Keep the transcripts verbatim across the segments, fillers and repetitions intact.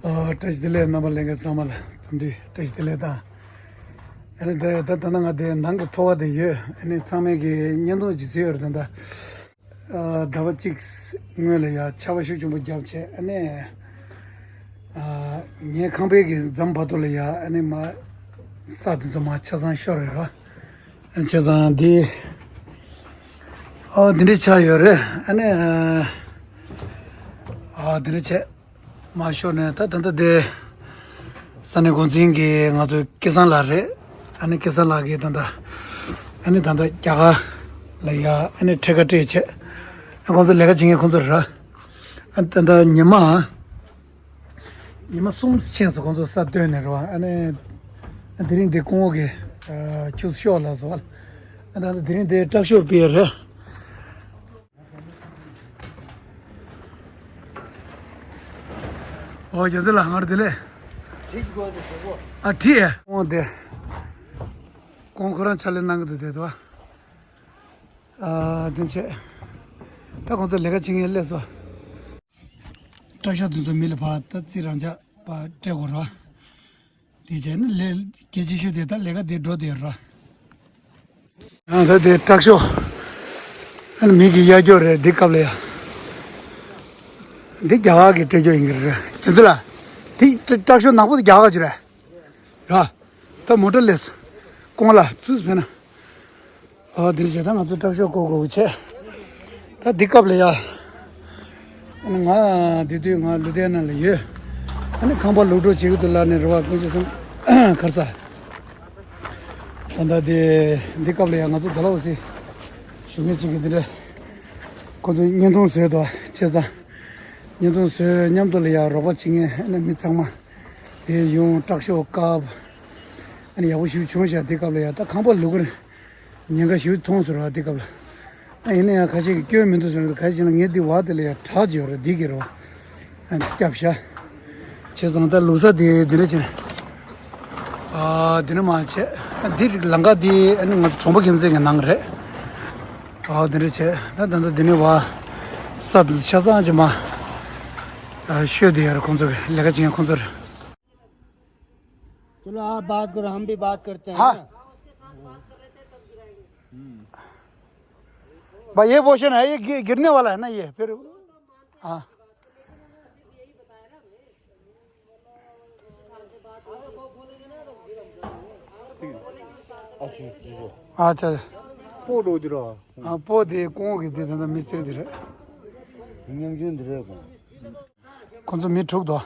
ཨ། བཀྲ་ཤིས་བདེ་ལེགས། རྣམ་པ་ལྷན་རྒྱས་ཚང་མ་ལ་འཚམས་འདྲི་བཀྲ་ཤིས་བདེ་ལེགས་དང་། ཨ་ནི་ད་ད་ད་ལྟ་ང་དེ་ནང་གི་ཐོག་ཁ་དེ་ཡོད། ཨ་ནི་ཚང་མས་ཀྱི་བརྙན་ཐུང་ཅིག་བཟོས་ཡོད་རེད། ད་ལྟ་ཨ་ཟླ་བ་གཅིག་སྔོན་ལ་ཡ་ཆར་པ་ཤུགས་ཆེན་པོ་བརྒྱབ་བྱས། ཨ་ནི་ཨ་ངའི་ཁང་པའི་གི་འཛམ་བར་དོ་ལ་ཡ་ཨ་ནི་མ་ས་དེ་ཚོ་མ་ཆ་ཚང་ཤོར་རེད་ར། ཨ་ཆ་ཚང་འདི་ཨ་འདི་འདྲ་ཆགས་ཡོད་རེད། ཨ་ནི་ཨ་འདི་འདྲ་བྱས། མ་ཤོར་ནས་ད་ད་ལྟ་དེ་ས་གནས་འགོ་འཛིན་གྱི་ང་ཚོའི་སྐལ་བཟང་ལགས་རེད། ཨ་ནི་སྐལ་བཟང་ལགས་ཀྱིས་ད་ལྟ་ཨ་ནི་ད་ལྟ་རྒྱ་གར་ལ་ཡ་ཨ་ནི་ཁྲལ་ཁ་སྤྲད་བྱས། ཨ་ཁོང་ཚོ་ལས་ཀ་བྱེད་མཁན་ཁོང་ཚོ་རེད་ར། ཨ་ད་ལྟ་ཉི་མ་ཉི་མ་གསུམ་ཕྱིན་སོང་ཁོང་ཚོ་ས་བཏོན་ནས་རེད་བ། ཨ་ནི་དེ་རིང་འདི་སྐུ་ངོ་གིས་ཨ་ཁྱུག་ཤོག་ལབ་སོང་བ། ཨ་ད་ལྟ་དེ་རིང་འདི་སྐྲག་ཤོག་སྤེལ་རེད། ཨོ་རྒྱལ་མཚན་ལགས་སྔར་བདེ་ལེགས། ཁྲིད་དགོས་འདུག་ཟེར་གོ། ཨ་ཁྲིད་ཨེ། ཨོ་དེ། ཁོང་ཁོ་རང་ཕྱག་ལས་གནང་གི་འདུག་དེ་དོ། ཨ་དེ་བྱས། ད་ཁོང་ཚོ་ལས་ཀ་བྱེད་མཁན་སླེབས་སོང་། སྐྲག་ཤོག་དེ་ཚོ་མི་ལ་ཕར་ད་རྩིས་རང་འཇགས་ཕར་སྤྲད་དགོས་རེད་བ། དེ་བྱས་ན་ལས་གལ་ཆེ་ཤོས་དེ་ད་ལས་ཀ་དེ་འགྲོ་བསྡད་ཡོད་རེད། ཡང་ད་དེ་སྐྲག་ཤོག་ཨ་ནི་མི་གི་གཡར་རྒྱུ་རེད་འདི་སྐབས་ལ་ཡ། འདི་རྒྱ་གར་གྱི་སྤྲད་རྒྱུ་ཡིན་གྱི་རེད། རྒྱལ་མཚན་ལགས། དེ་སྐྲག་ཤོག་ནག་པོ་དེ་རྒྱ་གར་གྱི་རེད། ར། ད་མོ་ཊ་སླེབས་སོང་། ཀོང་ལ་ཚུར་ཕེབས་ན། ཨོ་དེ་བྱས་ད་ང་ཚོ་སྐྲག་ཤོག་བཀོག་དགོས་བྱས། ད་འདི་སྐབས་ལ་ཡ། ཨ་ནི་ང་དེ་དུས་ང་ལུ་དེ་ན་ལ་ཡོད། ཨ་ནི་ཁང་པ་ལུག་འགྲོ་བྱེད་ཀྱི་འདུག་ལབ་ནས་རེད་བ། དཀོན་མཆོག་གསུམ་གར་ས། ད་ལྟ་དེ་འདི་སྐབས་ལ་ཡ་ང་ཚོ་ཌལ་ཧོ་སི་ཞུ་མཁན་གཅིག་གིས་འདི་འདྲ་ཁོ་ཚོ་བརྙན་ཐུང་བཟོས་འདུག་བྱས་ཙང་། བརྙན་ཐུང་བཟོས་མཉམ་དུ་ལ་ཡ་རོགས་པ་བྱེད་མཁན་ཨ་ནི་མི་ཚང་མ་དེ་ཡོང་སྐྲག་ཤོག་བཀབ། ཨ་ནི་ཡག་པོ་ཞིག་བྱུང་ཤག་འདི་སྐབས་ལ་ཡ་ད་ཁང་པ་ལུག་གི་ཉེན་ཁ་ཞིག་མཐོང་སོང་ར་འདི་སྐབས་ལ། ཨ་ཡིན་ན་ཡང་ཁ་ཤས་ཀྱིས་སྐྱོན་མི་འདུག་ཟེར་གི་འདུག་ཁ་ཤས་ཀྱིས་ལ་ངས་འདི་བར་དེ་ལ་ཡ་བྲག་ཅིག་ཡོད་རེད་འདི་གི་རེད་བ། ཨ་སྐྱབས་ཤག་བྱས་ཙང་ད་ལུག་ས་དེ་འདི་འདྲ་བྱས་ནས། ཨ་འདི་འདྲ་མ་བྱས། ཨ་འདི་ལམ་ཁ་འདི་ཨ་ནི་ང་ཚོ་གྲོང་པ་ཁྱིམ་མཚེས་ཀྱི་ནང་རེད། ཨ་འདི་འདྲ་བྱས། ད་ད་ད་འདི་ནས་བ་ས་འདི་ཆ་ཚང་ཅིག་མ་ཨ་ཤོད་དེ་ཡོད་རེད། ཁོང་ཚོ་གི་ལས་ཀ་བྱེད་མཁན་ཁོང་ཚོ་རེད། चलो, आप बात करो, हम भी बात करते हैं। हाँ। ना। भाई, ये पोर्शन है, ये गि-, गिरने वाला है ना, ये फिर। हाँ। अच्छा, अच्छा। हाँ, पो दो दिरा। हाँ, पो दे, कौन के दे, दे, मिस्त्री दे रहे। ཁོང་ཚོ་མི་དྲུག་འདུག་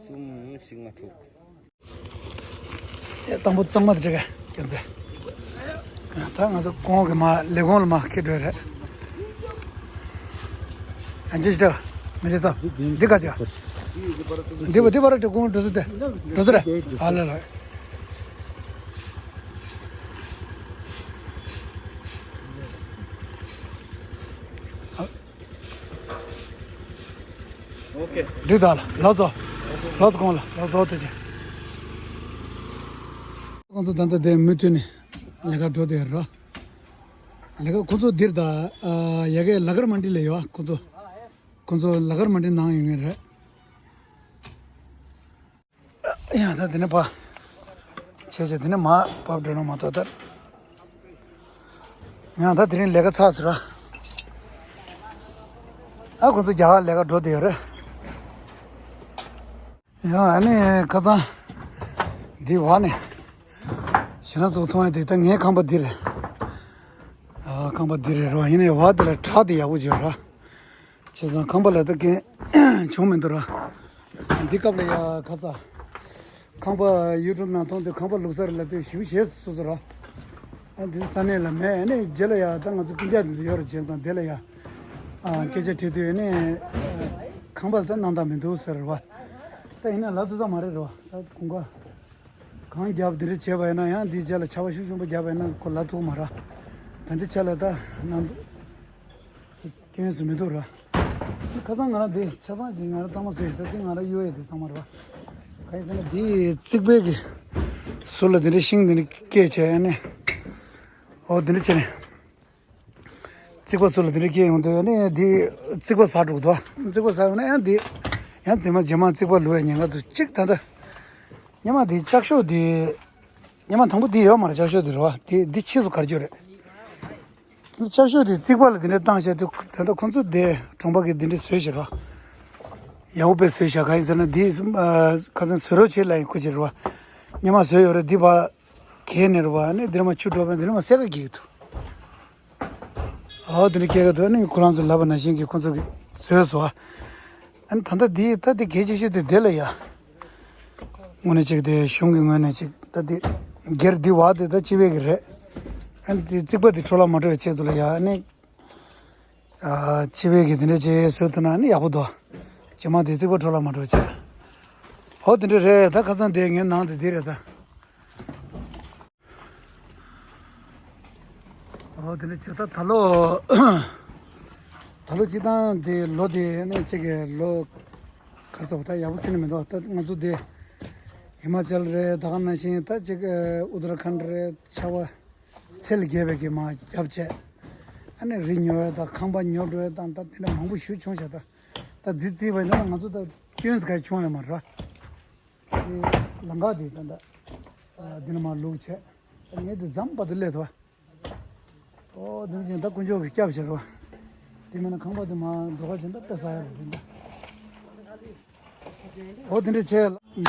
གསུམ་བཞི་ལྔ་དྲུག་ཡ་དང་པོ་གཙང་མ་དེ་འདྲ་ག་ཁྱེད་ཚོ། ད་ང་ཚོ་གོང་གི་མ་ལས་གོང་ལ་མ་ཁེ་འགྲོ་རེད། ཨ་ཅེ་ཅེ་མི་ཅེ་ས་འདི་ག་ཅེ། འདི་བ་འདི་བར་དུ་གོང་འགྲོ་ཚུལ་དེ་འགྲོ་ཚུལ་རེད། ཨ་ལ་ལ། འགྲིག་ད་ལ་ལགས་སོ། ལགས་སོ་གོང་ལ་ལགས་སོ་དེ་ཆེ། ཁོང་ཚོ་ད་ལྟ་དེ་མུ་མཐུད་ནས་ལས་ཀ་འགྲོ་དེ་རོ། ལས་ཀ་ཁོ་ཚོ་འདིར་ད་ཡ་གའི་ལ་གར་མ་འདི་ལ་ཡོད་ཁོ་ཚོ། ཁོ་ཚོ་ལ་གར་མ་འདི་ནང་ཡོད་ངེས་རེད། ཡང་ད་དེ་ནས་པ། བྱས་བྱས་དེ་ནས་མ་བབས་འགྲོ་ན་མ་གཏོགས་ད། ཡང་ད་དེ་རིང་ལས་ཀ་ཚར་ཟེར་ར། ཨ་ཁོ་ཚོ་རྒྱ་གར་ལས་ཀ་འགྲོ་བསྡད་ཡོད་རེད། ཡང་ཨ་ནི་ཁ་སང་འདི་བ་ནས་ཞེ་ན་ཚོ་མཐོང་ཡ་དེ་ད་ངའི་ཁང་པ་འདི་རེད། ཨ་ཁང་པ་འདི་རེད་ར། ཡིན་ནའི་བ་དེ་ལ་བྲག་དེ་ཡག་པོ་བྱོས་ར། བྱས་ཙང་ཁང་པ་ལ་ད་རྐྱེན་བྱུང་མི་འདུག་ར། འདི་སྐབས་ལ་ཡ་ཁ་ས། ཁང་པ་ཡུ་ཊུབ་ནང་མཐོང་དུས་ཁང་པ་ལུག་གསར་ལ་ལྟོས་ཞིབ་བྱས་སོ་སོ་ར། ཨ་འདི་ས་གནས་ལ་མེད་ཨ་ནི་རྗེས་ལ་ཡ་ད་ང་ཚོ་སྤུན་ཀྱག་འདི་ཚོ་ཡོད་ར། བྱས་ཙང་དེ་ལ་ཡ། ཨ་སྐད་ཆ་དྲིས་དུས་ཨ་ནི། ཁང་པ་ལ་ད་སྣང་དག་མི་འདུག་ཟེར་བ། ད་ཡིན་ན་ལབ་ཐུབ་ས་མ་རེད་ར་བ། ད་དགུན་ཁ། གངས་རྒྱབ་འདི་འདྲ་བྱས་པ་ཡིན་ན་ཡང་འདིའི་རྗེས་ལ་ཆར་པ་ཤུགས་ཆེན་པོ་བརྒྱབ་པ་ཡིན་ན་ཁོ་ལབ་ཐུབ་མ་ར། ད་འདི་ཆ་ལ་ད་ནང་དུ་སྐྱོན་སུ་མི་འདུག་ར། ཁ་སང་ང་རང་འདི་ཆ་ཚང་གི་ང་རང་གཙང་མ་བཟོས་ཡོད། ད་འདི་ང་རང་གཡོ་ཡོད་འདི་ཚང་མ་ར། ག་ཡིན་ཟེར་ན་འདི་རྩིག་པའི་གི་ཟུར་ལ་འདི་འདྲ་ཤིང་འདི་འདྲ་སྐྱེས་བྱས་ནས། ཨོ་འདི་འདྲ་བྱས་ནས། རྩིག་པ་ཚུར་ལ་དེ་འདྲ་སྐྱེས་ཡོང་དུས་ནས་འདི་རྩིག་པ་ཟག་འགྲོ་གི་འདུག་རྩིག་པ་ཟག་ཡོང་ན་ཡང་འདི་ ཡང་རྫི་མ་རྗེས་མ་རྩིག་པ་ལུས་ཡ་ཉེན་ཁ་འདུག་གཅིག་ད་ལྟ་ཉི་མ་འདི་ལྕགས་ཤོག་འདི་ཉི་མ་དང་པོ་འདི་ཡོད་མ་རེད། ལྕགས་ཤོག་འདི་རེད་བ། འདི་འདི་ཕྱིས་སུ་གར་རྒྱུ་རེད། ལྕགས་ཤོག་དེ་རྩིག་པ་ལ་དེ་འདྲ་བཏང་བྱས་དུས་ད་ལྟ་ཁོ་ཚོ་དེ་གྲོང་པ་གི་དེ་འདྲ་བཟོས་བཞག་ར། ཡག་པོ་དཔེ་བཟོས་བཞག་ག་ཡིན་ཟེར་ན་འདི་ཁ་སང་བཟོས་རོགས་བྱེད་ལ་ཡིན་ཁུ་བྱེད་ར་བ། སྔོན་མ་བཟོས་ཡོད་རེད། འདི་བ་གས་ནས་ར་བ་ནི་འདི་ནས་མ་ཆུ་འགྲོ་བས་འདི་ནས་མ་སེ་ག་གིས་འདུག་ཨོ་དེ་འདྲ་སྐྱེ་ག་འདུག་ནི་ཁོ་རང་ཚོ་ལབ་པ་ནང་བཞིན་གྱི་ཁོ་ཚོ་གིས་བཟོས་སོ། ཨ་ནི་ད་ལྟ་འདི་ད་འདི་གལ་ཆེ་ཤོས་དེ་དེ་ལ་ཡ། དངོས་གནས་གཅིག་དེ་གཞུང་གི་ངོས་ནས་གཅིག་ད་དེ་སྒེར་འདི་བ་དེ་ད་སྤྱི་པའི་གི་རེད། ཨ་ནི་རྩིག་པ་དེ་འཕྲོ་བརླག་མ་འགྲོ་བའི་ཆེད་དུ་ལ་ཡ་ཨ་ནི་སྤྱི་པའི་གི་དེ་འདྲ་བྱས་བཟོས་ཐུབ་ན་ཨ་ནི་ཡག་པོ་འདུག་རྗེས་མ་དེ་རྩིག་པ་འཕྲོ་བརླག་མ་འགྲོ་བའི་ཆེད། ཧོ་དེ་འདྲ་རེད། ད་ཁ་སང་དེ་ངའི་ནང་དེ་དེ་རེད་ད། ཨོ་དེ་འདྲ་བྱས་ད་ད་ལོ། ད་ལོ་སྤྱི་བཏང་དེ་ལོ་དེ་ནས་གཅིག་གི་ལོ། ག་རེ་ཟེར་བ་ད་ཡག་པོ་ཁྱོན་ནས་མི་འདུག་ད་ང་ཚོ་དེ་ཧི་མ་ཅལ་རེད། ད་ག་ནང་བཞིན་ད་གཅིག་ཨུ་ཏར་ཁཱན་རེད། ཆར་པ་ཚད་ལས་བརྒལ་བའི་གི་མ་བརྒྱབ་བྱས། ཨ་ནི་རི་ཉོ་ཡ་དང་ཁང་པ་ཉོ་འགྲོ་ཡ་དང་ད་དེ་འདྲ་མང་པོ་ཞིག་བྱུང་བཞག་ད་ད་རྫི་རྩིས་པ་ཡིན་ན་ང་ཚོ་ད་སྐྱོན་ཟེར་ག་བྱུང་ཡོད་མ་རེད། དེ་ལམ་ཁ་དེ་ད་ལྟ་འདི་ནས་མར་ལུག་བྱས། ངས་འདི་ཟམ་པ་དུ་སླེབས་ཐུབ། ཨོ་དེ་བཞིན་ད་དཀོན་མཆོག་གིས་སྐྱབས་བྱེད་རོགས། དེ་མིན་ན་ཁང་པ་དེ་མར་འགྲོ་ཁ་བྱས་ད་དཔེ་ཟ་ཡ་རེད་ད། ཨོ་དེ་འདྲ་བྱས་ལ་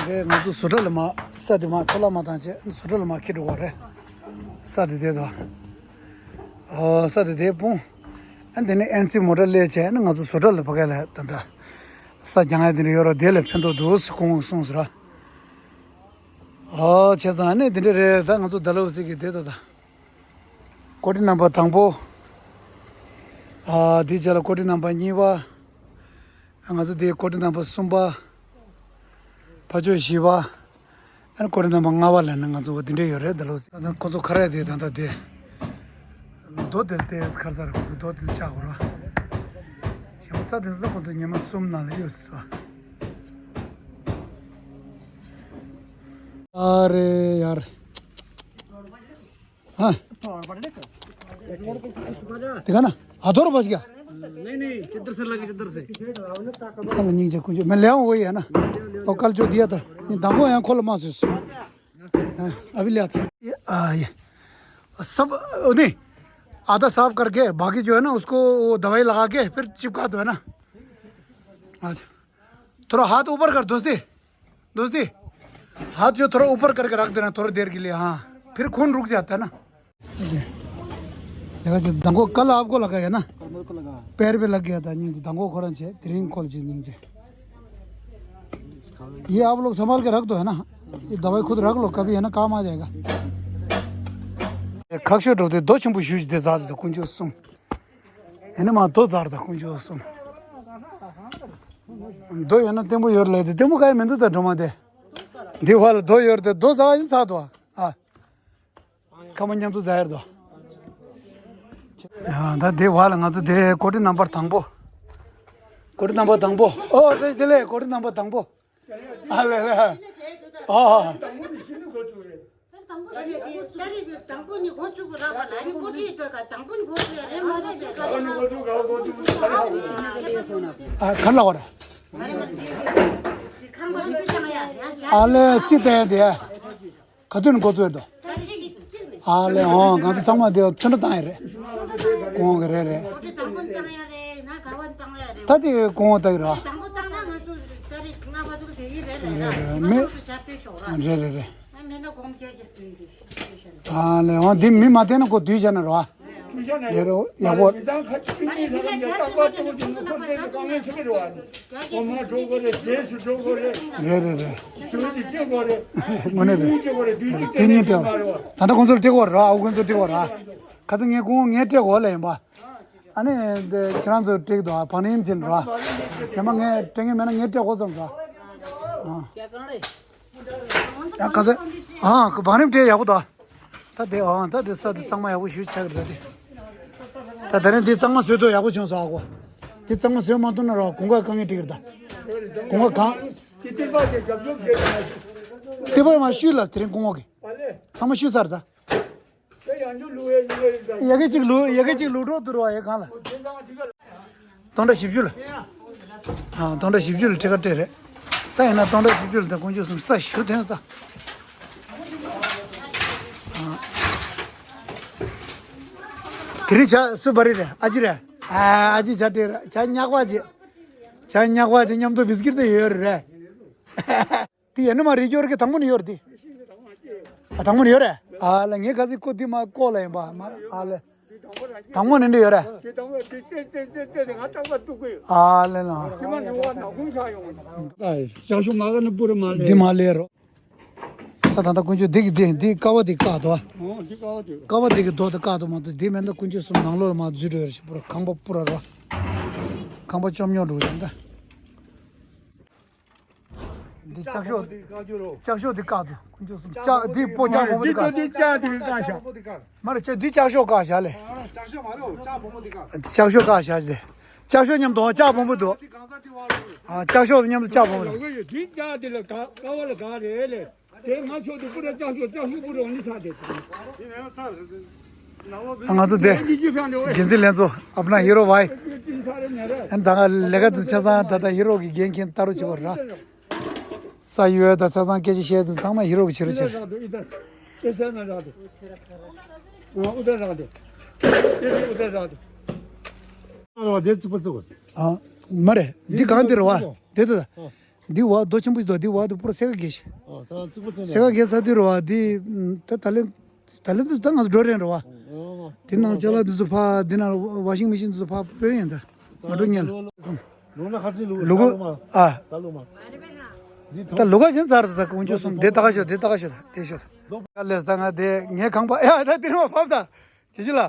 རེད། ང་ཚོ་བཟོ་གྲྭ་ལ་མར་ས་དེ་མར་འཕྲོ་བརླག་མ་བཏང་བྱས་བཟོ་གྲྭ་ལ་མར་འཁྱེར་འགྲོ་དགོས་རེད། ས་དེ་དེ་དང་། ཨོ་ས་དེ་དེ་སྤུངས། ཨ་དེ་ནས་ཨེན་སི་མོ་ཊ་སླེབས་བྱས་ཨ་ནི་ང་ཚོ་བཟོ་གྲྭ་ལ་ཕ་གི་ལ་ད་ལྟ་ས་རྒྱག་ཡ་དེ་འདྲ་ཡོད་ར། དེ་ལ་ཕན་ཐོགས་འདུག་ཟེར་ཁོང་གིས་གསུངས་ཟེར་ར། ཨོ་བྱས་ཙང་ཨ་ནི་དེ་འདྲ་རེད། ད་ང་ཚོ་ཌལ་ཧོ་སི་གི་དེ་ད་ལྟ་ཀོ་ཊི་རྣམ་པ་དང་པོ། ཨ་དེའི་རྗེས་ལ་ཀོ་ཊི་རྣམ་པ་གཉིས་པ། ང་ཚོ་དེ་ཀོ་ཊི་རྣམ་པ་གསུམ་པ། ཕ་ཕྱོགས་བཞི་པ། ཨ་ནི་ཀོ་ཊི་རྣམ་པ་ལྔ་པ་ལ་ནི་ང་ཚོ་འདི་འདྲས་ཡོད་རེད། ད་ལོ་ད་ཁོ་ཚོ་ཁ་རས་དེ་ད་ལྟ་དེ་རྡོ་དེ་དེ་ཁར་ས་རེད། ཁོ་ཚོ་རྡོ་དེ་ཆག་གོ་ར། ཞེ་པོ་ས་དེ་ས་ཁོ་ཚོ་ཉི་མ་གསུམ་ནང་ལ་གཡུགས་སོང་། ཨ་རེ་ཡར། हाँ। देखा ना, हाथों पर बच गया। नहीं, नहीं, किधर से लगे, किधर से? कल नहीं जा कुछ, मैं ले आऊँ वही है ना। और कल जो दिया था, ये दंगो यहाँ खोल मार से। हाँ, अभी ले आता। ये, आ, ये। सब, नहीं, आधा साफ करके, बाकी जो है ना, उसको वो दवाई लगा के फिर चिपका दो, है ना। अच्छा। थोड़ा हाथ ऊपर कर, दोस्ती। दोस्ती, हाथ जो थोड़ा ऊपर करके रख देना थोड़ी देर के लिए, हाँ, फिर खून रुक जाता है ना। देखा जी, दंगो कल आपको लगा है ना? कल मेरे को लगा। पैर पे लग गया था, नहीं, दंगो खोरन से, तिरिंग खोल जी, नहीं जी। ये आप लोग संभाल के रख दो, है ना? ये दवाई खुद रख लो, कभी है ना काम आ जाएगा। ཁག་ཤོས་འགྲོ་དེ་རྡོ་ཆེན་པོ་ཞུ་ཞིག་དེ་ཟ་དེ་དཀོན་མཆོག་གསུམ། ཨེ་ནི་མ་རྡོ་ཟ་ར་དང་དཀོན་མཆོག་གསུམ། རྡོ་ཡོད་ན་བརྟན་པོ་ཡོད་ལས་དེ་བརྟན་པོ་ག་ཡི་མི་འདུག་ད་སྒྲོལ་མ་དེ། འདི་བ་ལ་རྡོ་ཡོད་དེ་རྡོ་ཟ་བ་ཡིན་ཚར་དོ། ཨ། ཁ་མ་མཉམ་དུ་ཟ་ཡར་དོ། ཡ་ད་འདི་བ་ལ་ང་ཚོ་དེ་ཀོ་ཊི་རྣམ་པར་དང་པོ། ཀོ་ཊི་རྣམ་པར་དང་པོ། ཨོ་བཀྲ་ཤིས་བདེ་ལེགས། ཀོ་ཊི་རྣམ་པར་དང་པོ། ཨ་ལེ་ལེ། ཨོ། ཨ་གར་ལ་བར། ཨ་ལེ་ཙི་ཏན་དེ། ག་དུས་ནས་འགོ་བཙུགས་ཡོད་དོ། ཨ་ལེ་ཨོ་ང་ཚོ་ཚང་མ་དེ་ཚོན་ཁྲ་བཏང་ཡ་རེད། གོང་གི་རེད་རེད། ད་དེ་གོང་འོག་ལྟ་གི་རེད། རེད་རེད་མི། རེད་རེད་རེད། ཨ་ལེ་འོང་འདི་མི་མ་བསྟན་ན་ཁོ་དུས་བྱས་ན་རོ། རེད་རེད་ཡག་པོ། རེད་རེད་རེད། དངོས་གནས་རེད། དེ་གཉིས་སྤྲད་པ། ད་ལྟ་ཁོང་ཚོར་སྤྲད་དགོས་རེད་རོ། ཨ་ཁོང་ཚོར་སྤྲད་དགོས་རེད། ཁ་ཚ་ངས་ཁོང་ངས་སྤྲད་དགོས་ལ་ཡིན་པ། ཨ་ནི་འདི་ཁྱེད་རང་ཚོ་སྤྲད་ཀྱི་འདུག་ཨ། བང་རིམ་ཅན་རོ། གཞན་པ་ངས་སྤྲད་ངེས་མེད་ན་ངས་སྤྲད་དགོས་བསམ་རོ། ཨ། ཡ་ག་ཚོད། ཨ་བང་རིམ་སྤྲད་ཡག་པོ་འདུག་ད་དེ་ཨ་ད་དེ་ས་དེ་གཙང་མ་ཡག་པོ་ཞིག་ཆགས་ཀྱི་རེད་དེ། ད་དེ་རིང་འདི་གཙང་མ་བཟོས་ཐུབ་ཡག་པོ་བྱུང་སོང་ཨ་ཁོ། འདི་གཙང་མ་བཟོས་མ་ཐུབ་ན་རོ་གོང་ཁ་དཀའ་ངལ་འཕྲད་ཀྱི་རེད་ད། གོང་ཁ་གང་། དེ་པར་མ་ཤུས་ལ་དེ་རིང་གོང་འོག་གི། ཚང་མ་ཤུས་ཚར་ད། ཡ་གི་གཅིག་ལུ་ཡ་གི་གཅིག་ལུ་འགྲོ་དུ་རོ་ཡ་གང་ལ། སྟོང་ཕྲག་བཞི་བཅུ་ལ། ཨ། སྟོང་ཕྲག་བཞི་བཅུ་ལ་ཁྲི་ཀ་སྤྲད་རེད། ད་ཡིན་ན་སྟོང་ཕྲག་བཞི་བཅུ་ལ་ད་དཀོན་མཆོག་གསུམ་ས་ཞུ་དོན་ས། ཨ། དེ་རིང་ཇ་སུ་བ་རི་རེད། ཨ་ཅེ་རེད། ཨ། ཨ་ཅེ་ཇ་སྤྲད་རེད། ཇ་ཉག་པ་ཅིག་ཇ་ཉག་པ་ཅིག་མཉམ་དུ་བིས་ཀིར་དེ་ཡོད་རེད། དེ་ཡིན་ན་མ་རེད། སྐྱོར་གི་དང་པོ་ནས་ཡོད་རེད་དེ། ཨ། དང་པོ་ནས་ཡོད་རེད། ཨ་ལ། ངས་ག་ཚོད་ཀོ་དེ་མ་ཀོ་ལ་ཡིན་པ་མ་རེད། ཨ་ལ། དང་པོ་ནས་འདྲ་ཡོད་རེད། དེ་དང་པོ་དེ་ཏེ་ཏེ་ཏེ་ཏེ་ང་སྐྲག་པ་གཏུག་གི་ཡོད། ཨ་ལེ་ལ། དེ་མ་ནས་བ་ནག་ཁུང་ཆགས་ཡོང་། ཨ། ཞག་ཤོ་ང་ག་ནས་པུ་ར་མ་ལེ། འདི་མ་ལེ་རོ། ད་ད་ད་དཀོན་མཆོག་འདི་གི་འདི་འདི་ཀ་བ་འདི་བཀག་འདུག་ཨ། ཨོ། འདི་ཀ་བ་འདི། ཀ་བ་འདི་གི་རྡོ་དེ་བཀག་འདུག་མ་གཏོགས། འདི་མེད་ན་དཀོན་མཆོག་གསུམ་ནང་ལོགས་ལ་མར་འཛུལ་འགྲོ་ཡ་རེད། ཤི་པུ་ར། ཁང་པ་པུ་ར་རོ། ཁང་པ་བཅོམ་ཉོག་འགྲོ་གི་རེད་ད། འདི་ལྕགས་ཤོག་ལྕགས་ཤོག་འདི་བཀག་འདུག་དཀོན་མཆོག་གསུམ། ལྕགས་འདི་པོ་ལྕགས་སྦོམ་པོ་འདི་བཀག་འདི་ལྕགས་འདི་བཀག་ཤག་མ་རེད། ལྕགས་འདི་ལྕགས་ཤོག་བཀག་བཞག་ལེ། ལྕགས་ཤོག་མ་རེད། ལྕགས་སྦོམ་པོ་འདི་བཀག་ལྕགས་ཤོག་བཀག་བཞག་ལེ། ལྕགས་ཤོག་མཉམ་དུ་ལྕགས་སྦོམ་པོ་འདུག་ཨ། ལྕགས་ཤོག་མཉམ་དུ་ལྕགས་སྦོམ་པོ་འདུག་འདི་ལྕགས་འདི་ལ་ག་ཀ་བ་ལ་ག་རེད་ལེ། དེ་ང་ཚོ་དེ་པུ་ར་ལྕགས་ཤོག་ལྕགས་ཤོག་པུ་ར་འོ་ནི་ས་དེ། ང་ཚོ་དེ་འགན་འཛིན་ལྷན་ཚོགས། ཨབ་ན་ཧི་རོ་བའི། ཨན་ད་ང་ལས་ཀ་དེ་ཆ་ཚང་ད་ལྟ་ཧི་རོ་གི་འགན་འཁྱེར་ལྟ་རུ་བྱེད་པ་ར། ས་ཡོད་ད་ཆ་ཚང་སྐད་ཆ་བཤད་དུས་ཚང་མ་ཧི་རོ་གི་ཆེ་རུ་ཆེ་རུ། ཨ། མ་རེད། འདི་གང་དེ་རེད་བ། དེ་དེ། འདི་བ་རྡོ་ཆེན་པོ་ཞིག་འདུག་འདི་བ་དེ་པུ་ར་སེ་ག་གེ་ཤི། ཨ། ད་ཙིག་པ་ཚོ་ནས། སེ་ག་གེ་ས་དེ་རེད་བ། འདི་ད་ད་ལན་ད་ལན་དུ་ད་ང་ཚོ་འགྲོ་རན་རེད་བ། ཨ། དེ་ནང་ཅ་ལག་དེ་ཚོ་ཕ། དེ་ནང་ཝ་ཤིང་མེ་ཤིན་དེ་ཚོ་ཕ་སྤོས་ཡིན་ད། ང་འགྲོ་ཉན། ལུག་ན་ཁ་ཚིག་ལུག་ལུ་གུ། ད་ལུག་མ། ཨ། ད་ལུག་མ། འདི་ད་ལུག་ག་ཅན་ཚར་ད་དཀོན་མཆོག་གསུམ། དེ་ད་ག་ཤོད། དེ་ད་ག་ཤོད། དེ་ཤོད། ལོ་ག་ལས་ད་ང་དེ་ངའི་ཁང་པ་ཡ་ད་དེ་རིང་བ་ཕབ་ད། དེ་ཅི་ལ།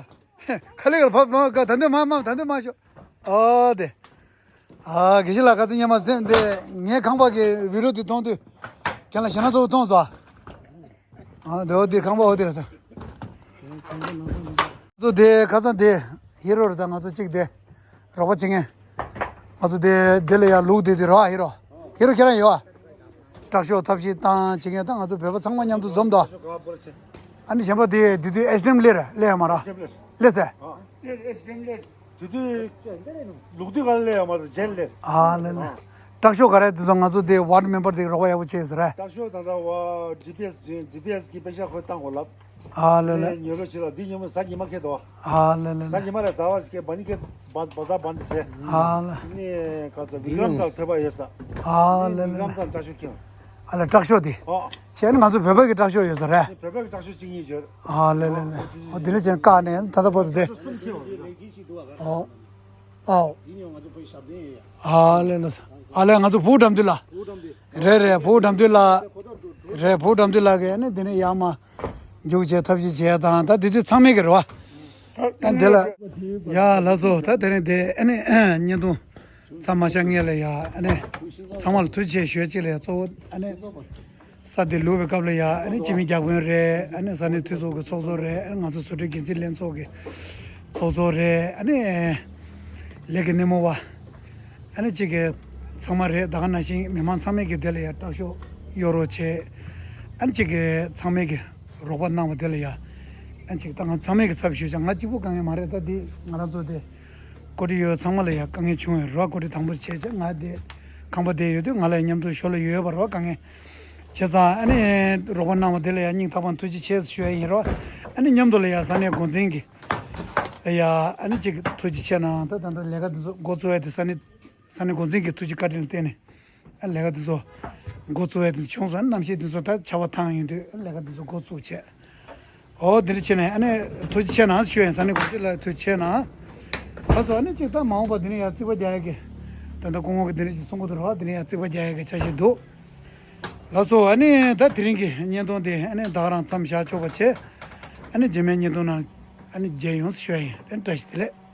ཁ་ལེ་གར་ཕབ་མ་ག་ད་འདི་མ་མ་ད་འདི་མ་ཤོད། ཨ་དེ། ཨ་དགེ་བཤེས་ལགས་ཁ་སང་ཉི་མ་ཟེར་འདི་ངའི་ཁང་པ་གི་བི་ཌིའོ་འདི་མཐོང་དུས་ཁྱེད་ལ་ཞེ་ན་ཚོགས་མཐོང་སོང་། ཨ་འདི་འོ་འདི་ཁང་པ་འོ་འདི་རེད་ད། ང་ཚོ་འདི་ཁ་སང་འདི་ཧི་རོ་རེད་ད། ང་ཚོ་གཅིག་འདི་རོགས་པ་བྱེད་མཁན། ང་ཚོ་འདི་འདི་ལ་ཡར་ལུག་འདི་འདི་རོགས་ཧི་རོ། ཧི་རོ་ཁྱེད་རང་ཡོད་ཨ། དྲག་ཤོས་ཐབས་ཤེས་བཏང་བྱེད་མཁན་ད་ང་ཚོ་བོད་པ་ཚང་མ་མཉམ་དུ་འཛོམས་དོ། ཨ་ནི་གཞན་པ་དེ་དེ་དུས་ཨེ་སི་ཌི་ཨེམ་སླེབས་ར་སླེབས་ཡོད་མ་ར། སླེབས་སོང་། དེ་དུས་ལུག་དུས་ག་ལ་སླེབས་ཡོད་མ་རེད། རྗེས་སླེབས། ཨ་ལེ་ལེ། དྲག་ཤོས་ག་རེ་དེ་ཚོ་ང་ཚོ་དེ་ཝར་ཌི་མེམ་བར་དེ་རོགས་པ་ཡག་པོ་བྱས་ཟེར་ར། དྲག་ཤོས་ད་ལྟ་བ་ཌི་པི་ཨེ་སི་ཌི་པི་ཨེ་སི་གི་པེ་ཤ་ཁོས་བཏང་དགོས་ལབ། ཨ་ལེ་ལེ། ངས་ཉོ་རོགས་བྱེད་ལ་འདི་ཉོ་མོ་ཟ་ཉི་མ་ཁེ་དོ། ཨ་ལེ་ལེ་ཟ་ལེ། ཉི་མ་རེ་ཟླ་བ་ཞིག་གི་བ་ནི་ཁེ་བ་བ་ཟ་བ་འདི་བྱས། ཨ་ལེ། ནི་ག་ཚོད་བི་ཀྲམ་ཚང་ཐོས་པ་ཡོད་ས། ཨ་ལེ་ལེ། བི་ཀྲམ་ཚང་དྲག་ཤོས་ཁྱེད། ཨ་ལེ་དྲག་ཤོས་དེ། ཨ། བྱས་ནི་ང་ཚོ་བོད་པ་གི་དྲག་ཤོས་ཡོད་ས་རེད། བོད་པ་གི་དྲག་ཤོས་གཅིག་གཉིས་ཡོད། ཨ་ལེ་ལེ་ལེ། ཨོ་དེ་ནས་བྱས་བཀག་ནས་ད་ལྟ་བར་དུ་དེ། གསུམ་ཁེ་བ་རེད། ཨོ། ཨོ། ཨ་ལེ་ལེ། ཨ་ལེ་ང་ཚོ་བུ་དགྲ་འདུལ་ལ། རེད་རེད། བུ་དགྲ་འདུལ་ལ། རེད། བུ་དགྲ་འདུལ་ལ་གི་ནི་དེ་ནས་ཡར་མར་རྒྱུག་བྱས་ཐབས་ཤེས་བྱས་དང་ད་དེ་དུས་ཚང་མས་གི་རེད་བ། ཨ་དེ་ལ། ཡ་ལགས་སོ། ད་དེ་རིང་དེ་ཨ་ནི་བརྙན་ཐུང་མཚམས་མ་བཞག་སྔོན་ལ་ཡ་ཨ་ནི་ཚང་མ་ལ་ཐུགས་རྗེ་ཆེ་ཞུ་ཅིག་ལ་ཡ་གཙོ་བོ་ཨ་ནི། ས་དེ་ལུག་པའི་སྐབས་ལ་ཡ་ཨ་ནི་སྤྱི་མི་བརྒྱ་དཔོན་རེད། ཨ་ནི་ས་གནས་འཐུས་ཚོགས་ཀྱི་ཚོགས་གཙོ་རེད། ཨ་ནི་ང་ཚོ་བཟོ་གྲྭའི་འགན་འཛིན་ལྷན་ཚོགས་ཀྱི་ཚོགས་གཙོ་རེད། ཨ་ནི་ལས་ཀྱི་སྣེ་མོ་བ། ཨ་ནི་གཅིག་གི་ཚང་མ་རེད། ད་ག་ནང་བཞིན་མི་མང་ཚང་མས་ཀྱི་དེ་ལ་ཡ་དྲག་ཤོས་གཡོ་རོགས་བྱས། ཨ་ནི་གཅིག་གི་ཚང་མས་ཀྱི་རོགས་པ་གནང་བ་དེ་ལ་ཡ། ཨ་ནི་གཅིག་ད་ང་ཚང་མས་ཀྱི་ཚབ་ཞུས་ཀྱང་ང་གཅིག་པུ་དཀའ་ངལ་མ་རེད། ད་འདི་ང་རང་ཚོ་དེ་ཀོ་ཊི་ཡོད་ཚང་མ་ལ་ཡ་དཀའ་ངལ་བྱུང་ཡོད་རེད་བ། ཀོ་ཊི་དང་པོ་བྱས་ཚེ་ང་དེ་ཁང་པ་དེ་ཡོད་དུས་ང་ལ་མཉམ་དུ་ཞོར་ལ་ཡོད་ཡོད་པ་རེད་བ། དཀའ་ངལ་བྱས་ཙང་ཨ་ནི་རོགས་པ་གནང་བ་དེ་ལ་ཡ་སྙིང་ཐག་པ་ནས་ཐུགས་རྗེ་ཆེ་ཞུ་ཡ་ཡིན་རེད་བ། ཨ་ནི་མཉམ་དུ་ལ་ཡ་ས་གནས་འགོ་འཛིན་གྱི་ལ་ཡ་ཨ་ནི་གཅིག་ཐུགས་རྗེ་ཆེ་གནང་། ད་ད་ལྟ་ལས་ཀ་འདི་ཚོ་འགོ་བཙུགས་ཡ་དེ་ས་གནས་ས་གནས་འགོ་འཛིན་གྱི་ཐུགས་རྗེ་བཀའ་དྲིན་ལ་བརྟེན་ནས་ཨ་ལས་ཀ་འདི་ཚོ་འགོ་བཙུགས་ཡ་དེ་བྱུང་སོང་། གནམ་གཤིས་འདི་ཚོ་ད་ཆར་པ་བཏང་ཡོང་དུས་ཨ་ལས་ཀ་འདི་ཚོ་འགོ་བཙུགས་བྱས། ཨོ་འདི་འདྲ་བྱས་ནས་ཨ་ནི་ཐུགས་རྗེ་ཆེ་གནང་ཞུ་ཡིན། ས་གནས་འགོ་འཛིན་ལ་ཐུགས་རྗེ་ཆེ་གནང་། ད་སོ་ཨ་ནི་གཅིག་ད་མ་འོངས་པ་འདི་ནས་ཡང་རྩིག་པ་རྒྱག་ཡ་གི་ད་ལྟ་སྐུ་ངོ་གི་འདི་འདྲ་ཞིག་གསུང་གི་འདུག་ར་བ། འདི་ནས་ཡང་རྩིག་པ་རྒྱག་ཡ་གི་འཆར་གཞི་འདུག་ལགས་སོ། ཨ་ནི་ད་དེ་རིང་གི་བརྙན་ཐུང་དེ་ཨ་ནི་ད་ག་རང་མཚམས་བཞག་ཆོག་པ་བྱས། ཨ་ནི་རྗེས་མའི་བརྙན་ཐུང་ནང་ཨ་ནི་མཇལ་ཡོང་ཞུ་ཡ་ཡིན། ཨ་ནི་བཀྲ་ཤིས་བདེ་ལེགས།